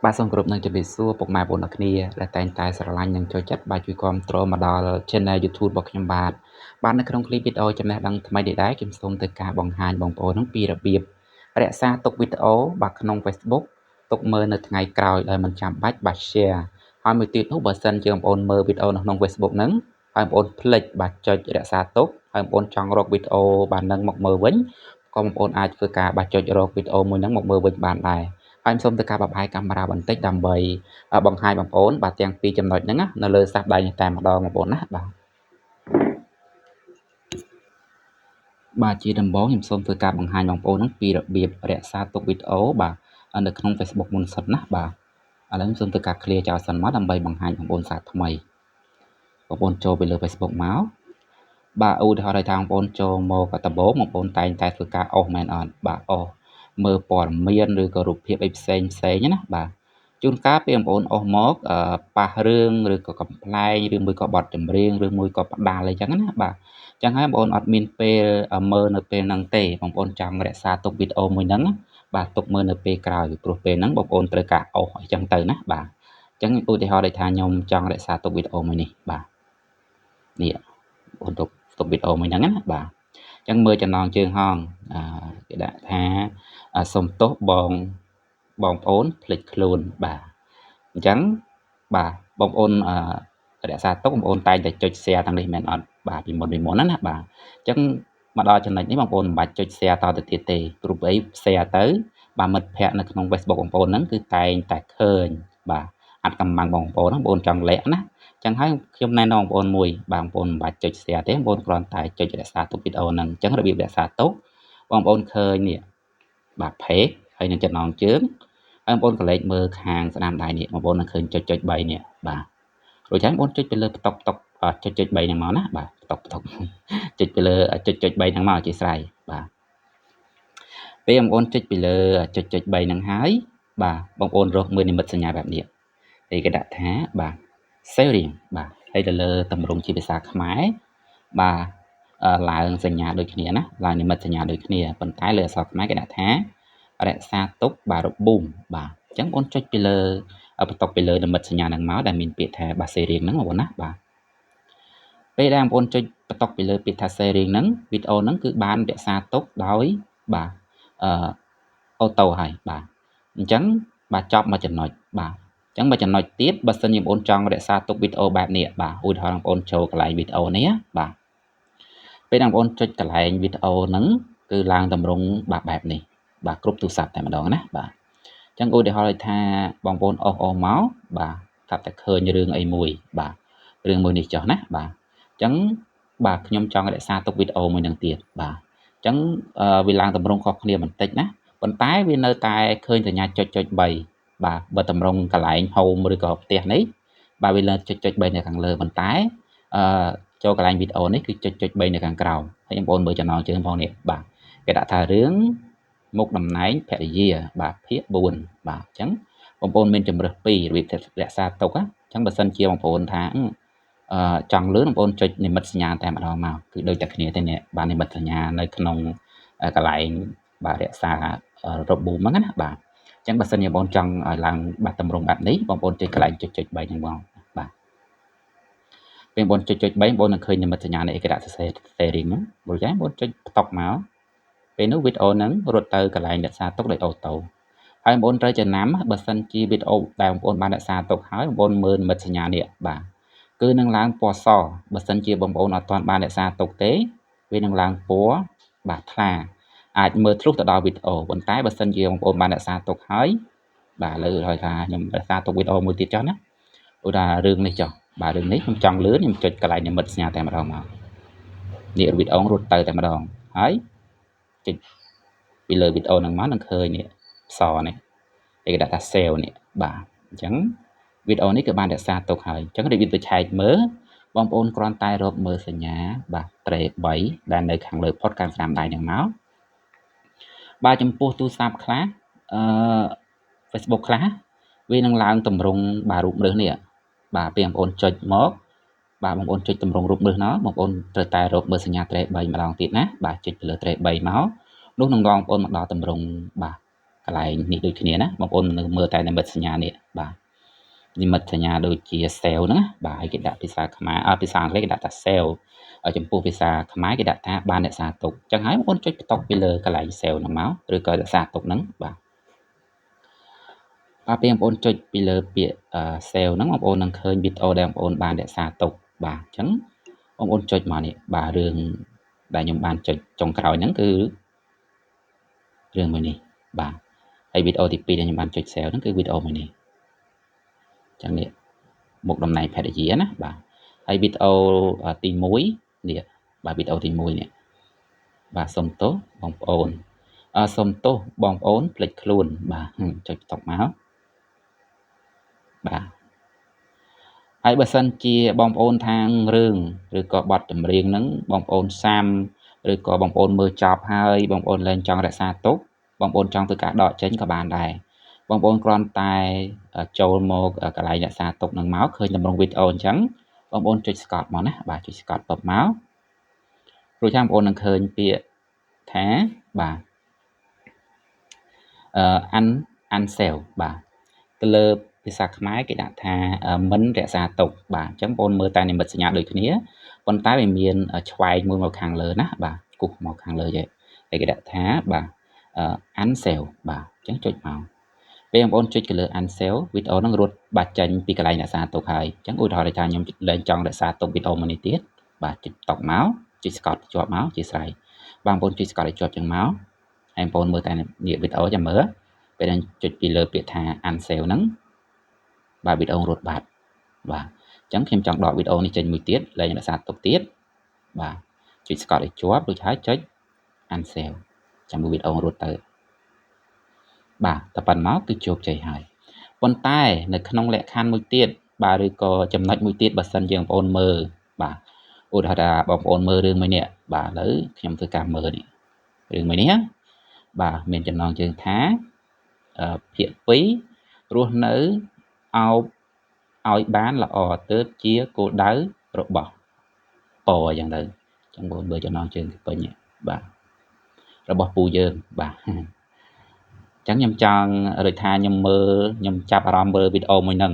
បាទសូមគោរពនឹងជម្រាបសួរពុកម៉ែបងប្អូនអរគ្នាដែលតែងតែស្រឡាញ់និងចូលចិត្តបាទជួយគាំទ្រមកដល់ Channel YouTube របស់ខ្ញុំបាទបាទនៅក្នុងคลิปវីដេអូចំណេះដឹងថ្មីនេះដែរខ្ញុំសូមធ្វើការបង្ហាញបងប្អូននឹងពីរបៀបរក្សាទុកវីដេអូបាទក្នុង Facebook ទុកមើលនៅថ្ងៃក្រោយដោយមិនចាំបាច់បាទ share ហើយមួយទៀតនោះបើសិនជាបងប្អូនមើលវីដេអូនៅក្នុង Facebook ហ្នឹងហើយបងប្អូនភ្លេចបាទចុចរក្សាទុកហើយបងប្អូនចង់រកវីដេអូបាទនឹងមកមើលវិញក៏បងប្អូនអាចធ្វើការបាទចុចរកវីដេអូមួយហ្នឹងមកមើលវិញបានដែរហើយសូមធ្វើការបបាយកាមេរ៉ាបន្តិចដើម្បីបង្ហាញបងប្អូនបាទទាំងពីរចំណុចហ្នឹងនៅលើសាសដៃនេះតែម្ដងបងប្អូនណាបាទបាទជាដំបូងខ្ញុំសូមធ្វើការបង្ហាញបងប្អូនហ្នឹងពីរបៀបរក្សាទុកវីដេអូបាទនៅក្នុង Facebook មុនសិនណាបាទឥឡូវខ្ញុំសូមធ្វើការ clear ចោលសិនមកដើម្បីបង្ហាញបងប្អូនសារថ្មីបងប្អូនចូលទៅលើ Facebook មកបាទឧទាហរណ៍ថាបងប្អូនចូលមកដំបូងបងប្អូនតែងតែធ្វើការអូសមែនអត់បាទអូសមើលព័ត៌មានឬក៏រូបភាពអីផ្សេងផ្សេងណាបាទជួនកាលពេលបងប្អូនអូសមកប៉ះរឿងឬក៏កំប្លែងឬមួយក៏បទចម្រៀងឬមួយក៏ផ្ដាល់អីចឹងណាបាទចឹងហើយបងប្អូនអត់មានពេលមើលនៅពេលហ្នឹងទេបងប្អូនចង់រក្សាទុកវីដេអូមួយហ្នឹងបាទទុកមើលនៅពេលក្រោយព្រោះពេលហ្នឹងបងប្អូនត្រូវការអូសអីចឹងទៅណាបាទអញ្ចឹងឧទាហរណ៍ដូចថាខ្ញុំចង់រក្សាទុកវីដេអូមួយនេះបាទនេះបងប្អូនទុកវីដេអូមួយហ្នឹងណាបាទអញ្ចឹងមើលចំណងជើងហងគេដាក់ថាសូមទោសបងប្អូនភ្លេចខ្លួនបាទអញ្ចឹងបាទបងប្អូនរក្សាទុកបងប្អូនតែងតែចុច share ទាំងនេះមែនអត់បាទពីមុនណាណាបាទអញ្ចឹងមកដល់ចំណុចនេះបងប្អូនមិនបាច់ចុច share តទៅទៀតទេព្រោះអី share ទៅបាទមិត្តភ័ក្តិនៅក្នុង Facebook បងប្អូនហ្នឹងគឺតែងតែឃើញបាទអត់កំបាំងបងប្អូនហ្នឹងបងប្អូនចង់លាក់ណាចឹងហើយខ្ញុំណែនាំបងប្អូនមួយបាទបងប្អូនមិនបាច់ចុច share ទេបងប្អូនគ្រាន់តែចុចរក្សាទុកវីដេអូហ្នឹងអញ្ចឹងរបៀបរក្សាទុកបងប្អូនឃើញនេះបាទ page ហើយនឹងចំណងជើងហើយបងប្អូនកលេចមើលខាងស្ដាំដៃនេះបងប្អូននឹងឃើញចុចចុច3នេះបាទរួចហើយបងប្អូនចុចទៅលើផ្តុកផ្តុកចុចចុច3ហ្នឹងមកណាបាទផ្តុកផ្តុកចុចទៅលើចុចចុច3ហ្នឹងមកអធិស្ឋានបាទពេលបងប្អូនចុចពីលើចុចចុច3ហ្នឹងហើយបាទបងប្អូនរកមើលនិមិត្តសញ្ញាបែបនេះហើយគេដាក់ថាបាទ sharing បាទហើយទៅលើតម្រងជាភាសាខ្មែរបាទឡើងសញ្ញាដូចគ្នាណាឡើងនិមិត្តសញ្ញាដូចគ្នាប៉ុន្តែលើអក្សរខ្មែរគេដាក់ថារក្សាទុកបាទរប៊ូមបាទអញ្ចឹងបងចុចពីលើបន្តុកពីលើនិមិត្តសញ្ញាហ្នឹងមកដែលមានពាក្យថាបាទ sharing ហ្នឹងបងប្អូនណាបាទពេលដែលបងប្អូនចុចបន្តុកពីលើពាក្យថា sharing ហ្នឹងវីដេអូហ្នឹងគឺបានរក្សាទុកដោយបាទអឺអូតូហើយបាទអញ្ចឹងបាទចប់មួយចំណុចបាទអញ្ចឹងមួយចំណុចទៀតបើសិនជាបងប្អូនចង់រក្សាទុកវីដេអូបែបនេះបាទឧទាហរណ៍បងប្អូនចូលកន្លែងវីដេអូនេះបាទពេលដែលបងប្អូនចុចកន្លែងវីដេអូហ្នឹងគឺឡើងតម្រង់បាទបែបនេះបាទគ្រប់ទូរស័ព្ទតែម្ដងណាបាទអញ្ចឹងឧទាហរណ៍ថាបងប្អូនអូសមកបាទថាតែឃើញរឿងអីមួយបាទរឿងមួយនេះចុះណាបាទអញ្ចឹងបាទខ្ញុំចង់រក្សាទុកវីដេអូមួយនឹងទៀតបាទអញ្ចឹងវាឡើងតម្រង់ខុសគ្នាបន្តិចណាប៉ុន្តែវានៅតែឃើញសញ្ញាចុចចុច3បាទបើតម្រង់កន្លែង home ឬក៏ផ្ទះនេះបាទវាលើចុចចុច3នៅខាងលើប៉ុន្តែអឺចូលកន្លែងវីដេអូនេះគឺចុចចុច3នៅខាងក្រោមហើយបងប្អូនមើលចំណងជើងផងនេះបាទគេដាក់ថារឿងមុខតំណែងភរិយាបាទភាគ4បាទអញ្ចឹងបងប្អូនមានជំរើសពីររបៀបរក្សាទុកអញ្ចឹងបើសិនជាបងប្អូនថាអឺចង់លឿនបងប្អូនចុចនិមិត្តសញ្ញាតែម្ដងមកគឺដូចតែគ្នាទេនេះបាទនិមិត្តសញ្ញានៅក្នុងកន្លែងបាទរក្សារប៊ូមហ្នឹងណាបាទអញ្ចឹងបើសិនជាបងប្អូនចង់ឲ្យឡើងបាទតម្រង់បែបនេះបងប្អូនចុចកន្លែងចុចចុច3ហ្នឹងបងបាទពេលបងប្អូនចុចចុច3បងប្អូននឹងឃើញនិមិត្តសញ្ញានៃឯករាជ្យសរសេរ sharing ហ្នឹងរួចហើយបងប្អូនចុចផ្តុកមកពេលនោះវីដេអូហ្នឹងរត់ទៅកន្លែងរក្សាទុកដោយអូតូហើយបងប្អូនត្រូវចំណាំបើសិនជាវីដេអូដែលបងប្អូនបានរក្សាទុកហើយបងប្អូនមើលនិមិត្តសញ្ញានេះបាទគឺនឹងឡើងពណ៌សបើសិនជាបងប្អូនអត់ទាន់បានរក្សាទុកទេវានឹងឡើងពណ៌បាទថ្លាអាចមើលធ្លុះទៅដល់វីដេអូប៉ុន្តែបើសិនជាបងប្អូនបានរក្សាទុកហើយបាទលើហើយថាខ្ញុំរក្សាទុកវីដេអូមួយទៀតចុះណាឧទាហរណ៍រឿងនេះចុះបាទរឿងនេះខ្ញុំចង់លឿនខ្ញុំចុចកន្លែងនិមិត្តសញ្ញាតែម្ដងមកនេះវីដេអូរត់ទៅតែម្ដងហើយចុចពីលើវីដេអូហ្នឹងមកនឹងឃើញនេះផ្សនេះគេដាក់ថា save នេះបាទអញ្ចឹងវីដេអូនេះគឺបានរក្សាទុកហើយអញ្ចឹងរបៀបទៅឆែកមើលបងប្អូនគ្រាន់តែរកមើលសញ្ញាបាទត្រេ3ដែលនៅខាងលើផុតខាងស្ដាំដៃហ្នឹងមកបាទចំពោះទូរស័ព្ទខ្លះអឺ Facebook ខ្លះវានឹងឡើងតម្រង់បាទរូបរើសនេះបាទពេលបងប្អូនចុចមកបាទបងប្អូនចុចតម្រង់រូបរើសណោះបងប្អូនត្រូវតែរកមើលសញ្ញាត្រេ3ម្ដងទៀតណាបាទចុចទៅលើត្រេ3មកនោះនឹងបងប្អូនមកដល់តម្រង់បាទ កន្លែងនេះដូចគ្នាណាបងប្អូននៅមើលតែនិមិត្តសញ្ញានេះបាទនិមិត្តសញ្ញាដូចជា save ហ្នឹងបាទហើយគេដាក់ភាសាខ្មែរភាសាអង់គ្លេសគេដាក់ថា save ចំពោះភាសាខ្មែរគេដាក់ថាបានរក្សាទុកអញ្ចឹងហើយបងប្អូនចុចបន្តុកពីលើកន្លែង save ហ្នឹងមកឬក៏រក្សាទុកហ្នឹងបាទបាទពេលបងប្អូនចុចពីលើពាក្យ save ហ្នឹងបងប្អូននឹងឃើញវីដេអូដែលបងប្អូនបានរក្សាទុកបាទអញ្ចឹងបងប្អូនចុចមកនេះបាទរឿងដែលខ្ញុំបានចុចចុងក្រោយហ្នឹងគឺរឿងមួយនេះបាទហើយវីដេអូទី2ដែលខ្ញុំបានចុច save ហ្នឹងគឺវីដេអូមួយនេះអញ្ចឹងនេះមុខតំណែងភរិយាណាបាទហើយវីដេអូទី1នេះបាទវីដេអូទី1នេះបាទសុំទោសបងប្អូនសុំទោសបងប្អូនភ្លេចខ្លួនបាទចុចតុកមកបាទហើយបើសិនជាបងប្អូនខាងរឿងឬក៏បទចម្រៀងហ្នឹងបងប្អូនសាំឬក៏បងប្អូនមើលចប់ហើយបងប្អូនលែងចង់រក្សាទុកបងប្អូនចង់ធ្វើការដកចេញក៏បានដែរបងប្អូនគ្រាន់តែចូលមកកន្លែងរក្សាទុកនឹងមកឃើញតម្រងវីដេអូអញ្ចឹងបងប្អូនចុចស្កតមកណាបាទចុចស្កតពឹបមករួចហើយបងប្អូននឹងឃើញពាក្យថាបាទអឺ unsave បាទទៅលើភាសាខ្មែរគេដាក់ថាមិនរក្សាទុកបាទអញ្ចឹងបងប្អូនមើលតែនិមិត្តសញ្ញាដូចគ្នាប៉ុន្តែវាមានឆ្វែងមួយមកខាងលើណាបាទគូសមកខាងលើទេហើយគេដាក់ថាបាទ unsave បាទអញ្ចឹងចុចមកពេលបងប្អូនចុចទៅលើ unsave វីដេអូហ្នឹងរត់បាត់ចេញពីកន្លែងរក្សាទុកហើយអញ្ចឹងឧទាហរណ៍ថាខ្ញុំលែងចង់រក្សាទុកវីដេអូមួយនេះទៀតបាទចុចតុកមកចុចស្កតជាប់មកជាស្រ័យបងប្អូនចុចស្កតឲ្យជាប់ចឹងមកហើយបងប្អូនមើលតែនេះវីដេអូចាំមើលពេលហ្នឹងចុចពីលើពាក្យថា unsave ហ្នឹងបាទវីដេអូរត់បាត់បាទអញ្ចឹងខ្ញុំចង់ដកវីដេអូនេះចេញមួយទៀតលែងរក្សាទុកទៀតបាទចុចស្កតឲ្យជាប់រួចហើយចុច unsave ចាំមើលវីដេអូរត់ទៅបាទតែប៉ុណ្ណោះគឺជោគជ័យហើយប៉ុន្តែនៅក្នុងលក្ខខណ្ឌមួយទៀតបាទឬក៏ចំណុចមួយទៀតបើសិនជាបងប្អូនមើលបាទឧទាហរណ៍ថាបងប្អូនមើលរឿងមួយនេះបាទឥឡូវខ្ញុំធ្វើការមើលនេះរឿងមួយនេះបាទមានចំណងជើងថាភាគ2រស់នៅអោបឲ្យបានល្អទើបជាគោលដៅរបស់ពអញ្ចឹងទៅអញ្ចឹងបងមើលចំណងជើងពេញបាទរបស់ពូយើងបាទអញ្ចឹងខ្ញុំចង់ដូចថាខ្ញុំមើលខ្ញុំចាប់អារម្មណ៍មើលវីដេអូមួយហ្នឹង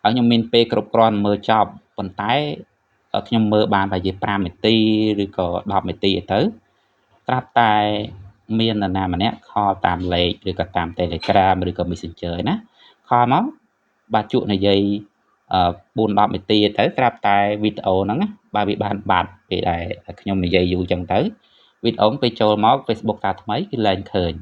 ហើយខ្ញុំមានពេលគ្រប់គ្រាន់មើលចប់ប៉ុន្តែខ្ញុំមើលបានប្រហែលជា5នាទីឬក៏10នាទីទៅត្រាប់តែមាននរណាម្នាក់ខលតាមលេខឬក៏តាម Telegram ឬក៏ Messenger ណាខលមកបាទជក់និយាយ4 10នាទីទៅត្រាប់តែវីដេអូហ្នឹងបាទវាបានបាត់ពេលដែលខ្ញុំនិយាយយូរចឹងទៅវីដេអូពេលចូលមក Facebook តាថ្មីគឺលែងឃើញ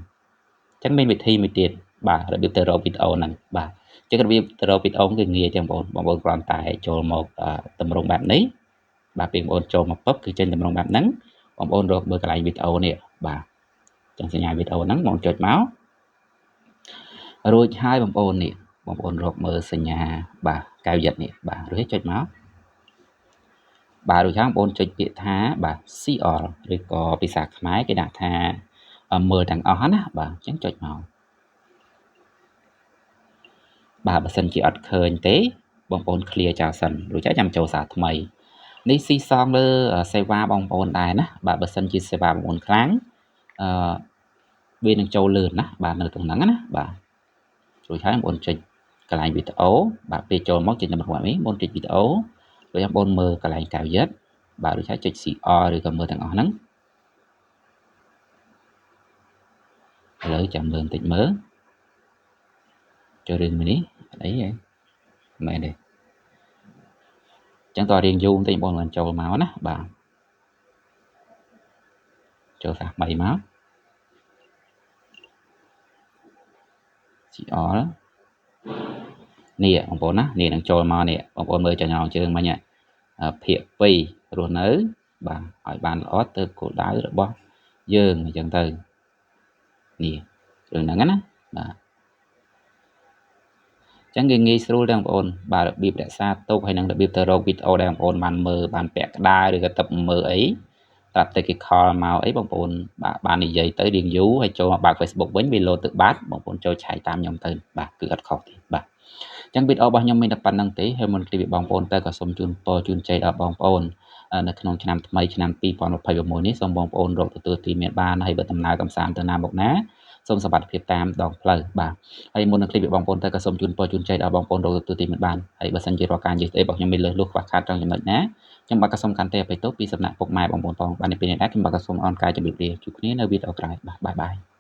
អញ្ចឹងមានវិធីមួយទៀតបាទរបៀបទៅរកវីដេអូហ្នឹងបាទអញ្ចឹងរបៀបទៅរកវីដេអូគឺងាយទេបងប្អូនបងប្អូនគ្រាន់តែចូលមកតម្រងបែបនេះបាទពេលបងប្អូនចូលមកពឹបគឺចេញតម្រងបែបហ្នឹងបងប្អូនរកមើលកន្លែងវីដេអូនេះបាទចឹងសញ្ញាវីដេអូហ្នឹងបងចុចមករួចហើយបងប្អូននេះបងប្អូនរកមើលសញ្ញាបាទកៅយិតនេះបាទរួចចុចមកបាទរួចហើយបងប្អូនចុចពាក្យថាបាទ see all ឬក៏ភាសាខ្មែរគេដាក់ថាមើលទាំងអស់ណាបាទអញ្ចឹងចុចមកបាទបើសិនជាអត់ឃើញទេបងប្អូន clear ចោលសិនរួចហើយចាំចូលសារថ្មីនេះស៊ីសងលើសេវាបងប្អូនដែរណាបាទបើសិនជាសេវាបងប្អូនខ្លាំងអឺវានឹងចូលលឿនណាបាទនៅក្នុងហ្នឹងណាបាទរួចហើយបងប្អូនចុចកន្លែងវីដេអូបាទពេលចូលមកចេញទៅមកនេះបងប្អូនចុចវីដេអូរួចហើយបងប្អូនមើលកន្លែងកៅយិតបាទរួចហើយចុច CR ឬក៏មើលទាំងអស់ហ្នឹងឥឡូវចាំមើលបន្តិចមើលចូលរឿងមួយនេះអត់អីទេមែនទេអញ្ចឹងតើរៀងយូរបន្តិចបងប្អូនចូលមកណាបាទចូលសាសថ្មីមក CR នេះបងប្អូនណានេះនឹងចូលមកនេះបងប្អូនមើលចំណងជើងមិញភាគ2រស់នៅបាទឲ្យបានល្អទៅគោលដៅរបស់យើងអញ្ចឹងទៅនេះរឿងហ្នឹងណាបាទអញ្ចឹងគេងាយស្រួលទាំងបងប្អូនបាទរបៀបរក្សាទុកហើយនឹងរបៀបទៅរកវីដេអូដែលបងប្អូនបានមើលបានពាក់ក្តារឬក៏ទឹកមើលអីត្រាប់តែគេខលមកអីបងប្អូនបាទបាននិយាយទៅរៀងយូរហើយចូលមកបើក Facebook វិញវាលោតទៅបាត់បងប្អូនចូលឆែកតាមខ្ញុំទៅបាទគឺអត់ខុសទេបាទអញ្ចឹងវីដេអូរបស់ខ្ញុំមានតែប៉ុណ្្នឹងទេហើយមុនគ្លីបបងប្អូនទៅក៏សូមជូនពរជូនជ័យដល់បងប្អូននៅក្នុងឆ្នាំថ្មីឆ្នាំ2026នេះសូមបងប្អូនរកទទួលទីមានបានហើយបើដំណើរកំសាន្តទៅណាមកណា សូមសុវត្ថិភាពតាមដងផ្លូវបាទហើយមុននឹងឃ្លីបពីបងប្អូនទៅក៏សូមជូនពរជូនជ័យដល់បងប្អូនរកទទួលទីមិនបានហើយបើសិនជារាល់ការនិយាយស្ដីរបស់ខ្ញុំមានលើសលួសខ្វះខាតត្រង់ចំណុចណាខ្ញុំបាទក៏សូមកាន់តែអភ័យទោសពីសំណាក់ពុកម៉ែបងប្អូនផងបាទនៅពេលនេះដែរខ្ញុំបាទក៏សូមអរគុណការជម្រាបលាជួបគ្នានៅវីដេអូក្រោយបាទបាយបាយ។